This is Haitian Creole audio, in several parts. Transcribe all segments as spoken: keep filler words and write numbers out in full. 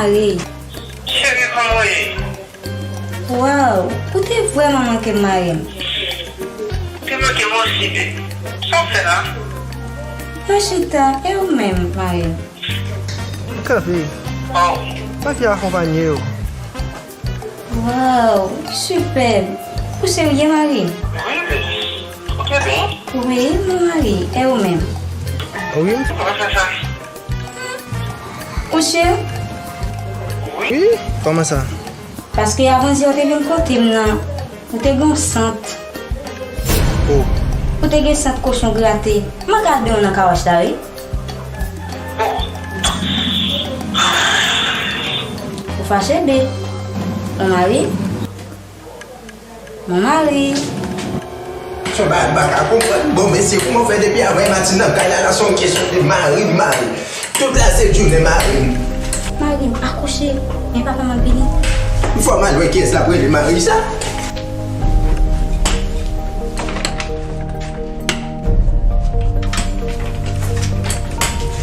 Mari. Cheri, kòman w ye? Waw, ou te vrèman manke m, mari m. Ou te manke m osi, babe. Sa w fè la? Mwen chita, e ou menm, mari m? Kanpe. Oh. Mafya akonpanye w. Waw, sipèb. Ou serye, mari? Wi, baby. Ou kenbe? Wi, mon mari. E ou menm? Wi. Kòman sa sa? Ou cheri? Wi. Kòman sa? Paske avan yè ou te vin kote m nan, ou te gen yon sant. Oh. Ou te gen sant kochon grate. Mwen gade w nan kawòch la, wi. Ou fache, babe? Mon mari? Mon mari? Son bagay m pa ka konprann. Bon, mesye, kòman w fè depi avan maten nan kay la, la se yon kesyon de mari m, mari m. Tout la se jounen mari m. Mari m akouche, men papa m ap vini. Fò m al wè kiyès l ap rele mari sa.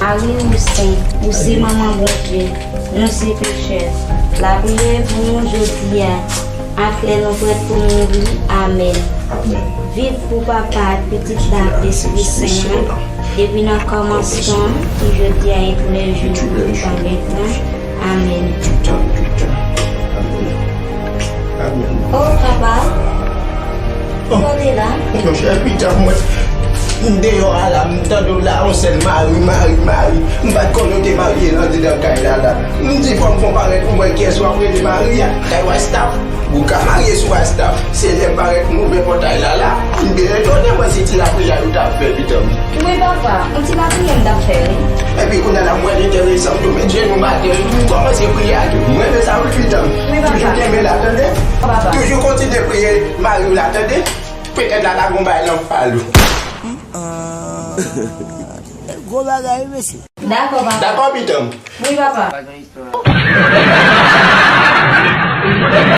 Mari, ou sen, ou se manman Bondye, nou se pechè. Lapriyè pou nou jodi a, ak lè nou prèt pou nou mouri. Amèn. Amèn. Viv pou Papa ak Pitit la ak Lespri Sen an, depi nan kòmansman, pou jodi a e tou lè jou nou pou tan gen tan. Amèn. Tout tan, tout tan. Amèn. Amèn. Oh, papa. Oh. Kote la? Monchè, pitit mwen, m deyò a la, m tande w la, yon sèl mari, mari, mari. M pa t konnen w te marye nan anndan kay la, la. M di, fò m fon parèt pou m wè kiyès w ap rele mari a. Kay Wastaf. Ou ka marye sou Wastaf. Se lè parèt m ouvè pòtay la, la. M byen etone, mwen, se ti lapriyè yo t ap fè, pitit mwen. Wi, papa, yon ti lapriyè m t ap fè, wi. Epi kounye a la, m wè l enteresan, m tou met jenou m atè, m kòmanse priye a tou. M renmen sa wi, pitit mwen. Wi, papa. Toujou kenbe la, tande? Papa. Toujou kontinye priye mari w la, tande? Petèt la, la gon bagay nan fal ou. Gwo bagay, mesye. Dakò, papa. Dakò, pitit mwen. Wi, papa.